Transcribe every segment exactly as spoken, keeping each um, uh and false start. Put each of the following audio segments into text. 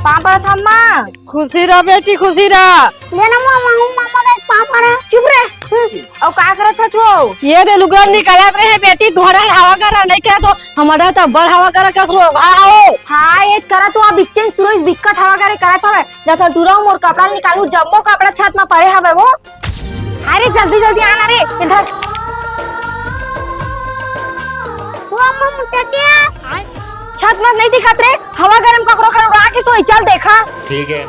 पाँव परत हँव अम्मा। खुशी रह बेटी, खुशी रह। दे ना मामा, हूँ मामा रे, पाँव परत हँव। चुप रे। अउ का करत हस वो? ये दे लुगरा निकालत रहे बेटी, तुँहर हवा गर्रा नइ करे तो हमर तो अब्बड़ हवा गर्रा कस रोगहा हवो। हाँ, ये करत हँव, अब इच्चेन सुरोइस बिक्कट हवा गर्रा करत हवे। जब टूरा मोर कपड़ा निकालहूँ, जम्मो कपड़ा छत म परे हवे वो। अरे जल्दी जल्दी आ ना रे, इधर। वो अम्मा मुचटिया। छत म नइ दिखत रे, हवा गर्रा म ककरो घर उड़ा के सोई, चल देखा। ठीक है।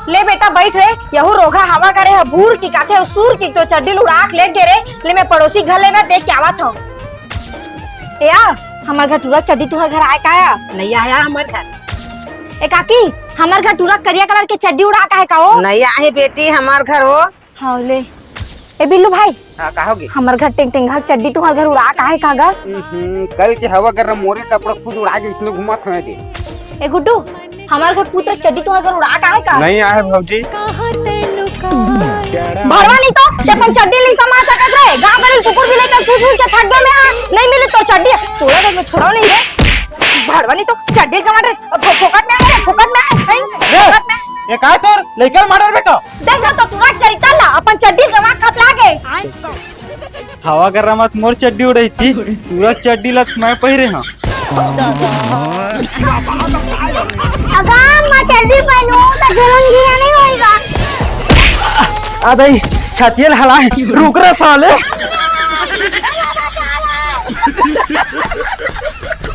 ले बेटा बइठ रे, यहू रोगहा हवा गर्रा ह भूर किकाथे अउ सूर किक तो चड्डी ल उड़ा के लेग गे रे। ले मैं पड़ोसी घर ले ना देख के आवत हँव। ए आ, हमर घर टूरा चड्डी तुँहर घर आय का या? नइ आय हमर घर। ए काकी, हमर घर टूरा करिया कलर के चड्डी उड़ा के आय का वो? नइ आय बेटी हमर घर वो। हव ले। ए बिल्लू भाई, हाँ, का होगे? हमर घर टेंगटेंगहा चड्डी तुँहर घर उड़ा के आय का गा? हम्म, कल के हवा गर्रा मोरे कपड़ा खुद उड़ा के इसने घुमात हवे दे। ए गुड्डू, हमर घर पूत चड्डी तुँहर घर उड़ा के आय का? नइ आय भौजी। भड़वा नहीं तो, ते अपन चड्डी नइ समा सकत रे। गाँव भर कुकुर बिलाई के पूछ पूछ के थक गे मैं, हाँ। नइ मिली तो चड्डी, तोला देख मैं छोड़ो नहीं रे। भड़वा नहीं तो चड्डी गवा रे, फो-, फोकट में आय, फोकट में आय, नहीं, रे, फोकट में। ये का तोर लइका ल मारबे का? देख ना तो टूरा चरिता ला, अपन चड्डी गवा खपला गे। हवा गर्रा म त मोर चड्डी उड़ाइस, टूरा चड्डी ला त मैं पहिरे हँव। अगा, मैं चड्डी पहिनहूँ त झुलुन झिया नइ होही गा। आ दई, छतिया ल हला, रुक रे साले।